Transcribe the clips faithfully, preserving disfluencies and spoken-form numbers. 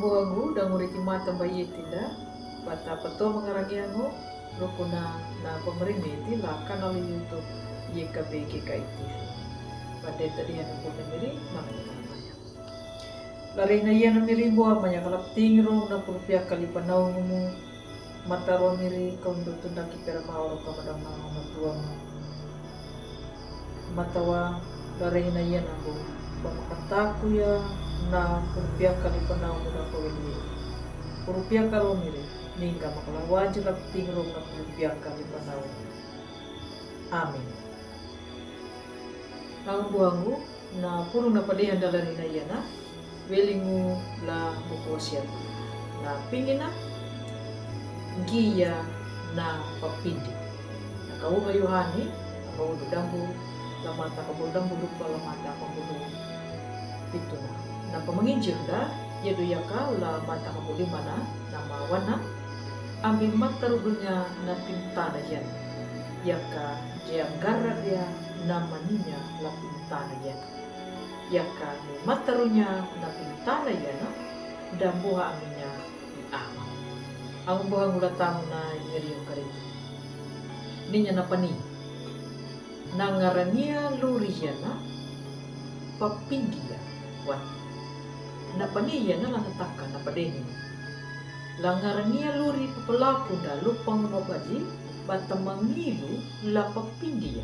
Buhangu danguri ki mata ba yeti da, bata pato mangarangiango, rukuna na pamrimi ti la kanal YouTube Y K B G K I T V. Bade tadi anu pun miri, mami tamaya. Lari na iya na miri bua maya kalap ting rong na purpia kali panau ngumu, mata ro miri kau ndo tunda ki pera mau ro kamadang mau na tuang. Matawa lari na iya na bu, ba makataku ya na purpia kali panau muda kau weli. Purpia kalo miri, ningga makalawa jelap ting rong na purpia kali panau. Amin. Angbu anggu, na puru na padihan da lari na iya na, welingu la buku wasiat. Na pingina, gia na papindi. Na kau ha Yohani, kau du dambu, la mata kau dambu lupa la mata kau pituna. Na pamanginjir da, yadu yaka la mata kau limana, na mawana, ambi mata rudunya na pintana yan. Yaka dia garra dia na maninya la pintana yan. Yaka ni matarunya na pintana yana, da buha aminya di ama. Ang buha ngula tamu na yeri karitu. Ninya na pani. Na ngarangia luri yana, papindia wan. Na pani yana la nataka na padeni. La ngarangia luri papalaku da lupang mabadi, bata mangilu la papindia.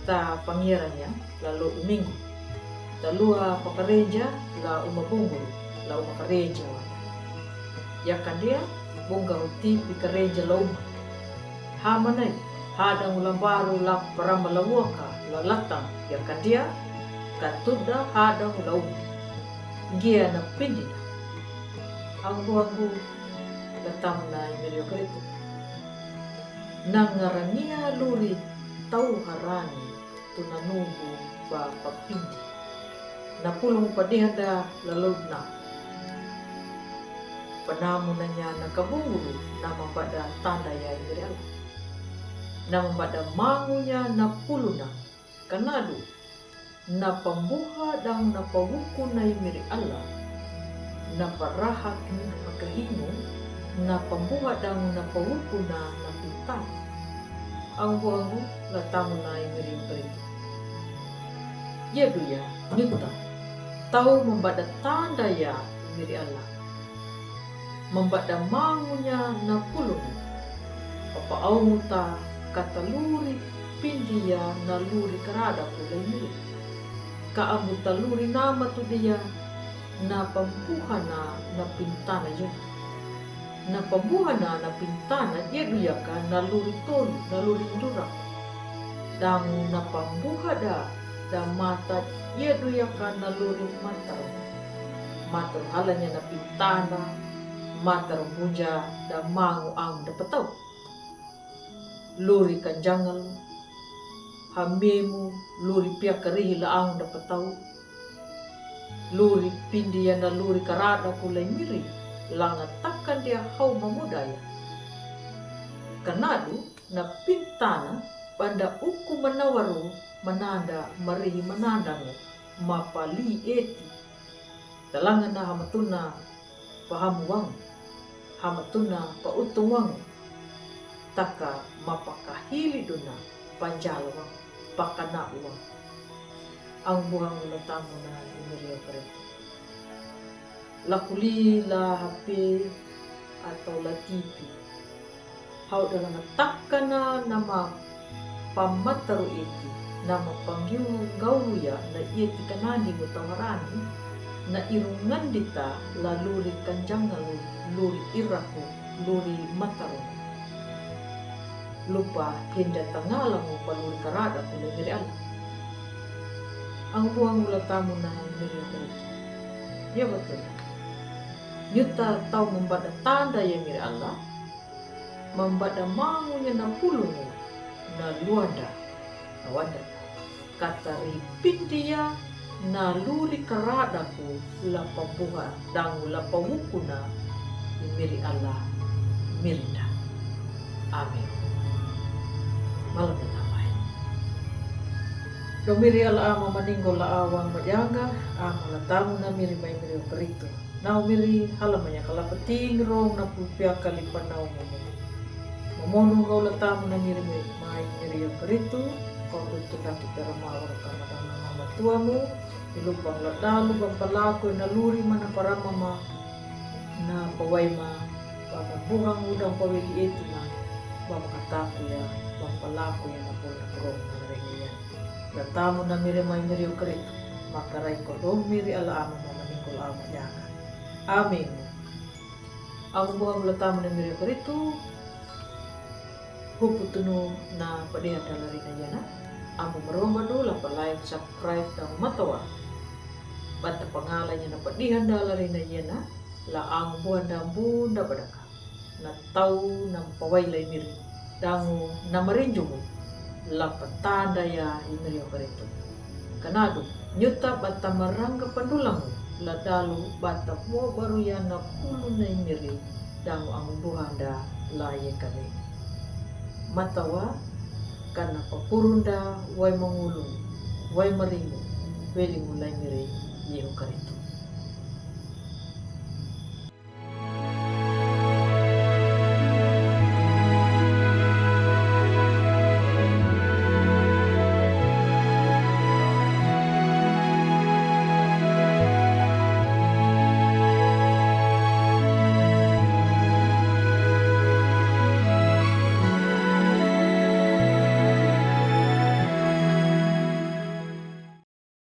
Ta pangiaranya la lo domingo. Ta lua pakarenja la uma bunguru, la uma karenja wan. Yakandia, bunga uti pikarenja la uma. Hamanai, hada ngula baru la parama la uaka, la latang, yakandia, katuda hada ngula uma. Gia na pindina. Anggu anggu, la tamu na yeri karitu. Na ngarangia luri tau harani tu na nubu ba papindi. Na pulung padihanda laludna. Panamu nanya na kabunguru na mambada tanda ya imiri Allah. Na mambada mangunya na puluna kanadu. Na pambuha dang na pawuku na imiri Allah. Na paraha kini makahingu, na pambuha dang na pawuku na na pinta. Anggu anggu la tamu na imiri karitu. Yadu ya, nyuta. Tau mambada tanda ya imiri Allah. Mambada mangunya na pulung. Papa aunguta kata luri pindia na luri karada kula imiri. Ka amuta luri nama tu dia na pambuhana na pintana ya. Na pambuhana na pintana dia duyaka na luri tolu na luri ndura. Dangu na pambuhada da mata dia duyaka na luri mataru. Mataru halanya na pintana, mataru bunja da mangu ang da patau. Luri kanjangal, hamemu, luri pia karihi la ang da patau. Luri pindia na luri karada kula imiri, langa takan dia hau mamudaya. Kanadu na pintana panda uku manawaru mananda marihi manandangu mapali eti. Talangana hamatuna pahamu wang, hamatuna pautung wang, taka mapakahili duna panjala wang, pakana wang. Ang buhang la tamu na imiri karitu. Lakuli la H P atau la T V. Hau dalam takana nama pamataru iti, nama panggiu gaulu ya na iti kanandi mutawarani, na irungan dita la luri kanjangalu, luri iraku, luri mataru. Lupa hinda tangala mu paluri karada kula imiri Allah. Ang buang mula tamu na imiri Allah. Ya betul. Nyuta tau mambada tanda ya imiri Allah. Mambada mangunya na pulungu na luanda. Awanda. Kata ri pindia na luri karadaku la pabuha dangu la pawukuna imiri Allah mirinda. Amin. Malam na tamai. Do miri Allah ama maninggo la awang majanga ama la tamu na miri mai miri karitu. Nau miri hala maya kala peting rong na pulpia kali panau momo. Mamonu kau latamu na miri mai miri yo keritu, kau tutun datu perama wara kamadang na mama tuamu, ilupang ladalu bang palaku na luri mana parama ma, na pawaima, bang buhang udang paweli itu na, bang kataku ya, bang palaku ya na pula rong na ringian. Latamu na miri mai miri yo keritu, makarai ko dong miri ala ama mama nikul ama yaka. Amin. Amu buha bula tamu na miri keritu. Hupu tunu na padihan dala rina yana. Amu maromba dula pa like, subscribe dan matawa. Bata pangala yana padihan dala rina yana. La amu buha dambu da badaka. Na tau na pawai lai miri. Dangu na marinjumu. La patanda ya i miri keritu. Kanadu, nyuta bata marangga pandulangu, ladalu bata mo baru ya na kulu na imiri, dangu angu buhanda la ye kare. Matawa, kana papurunda wai mangulu, wai marimu, weli mulai miri ye kare.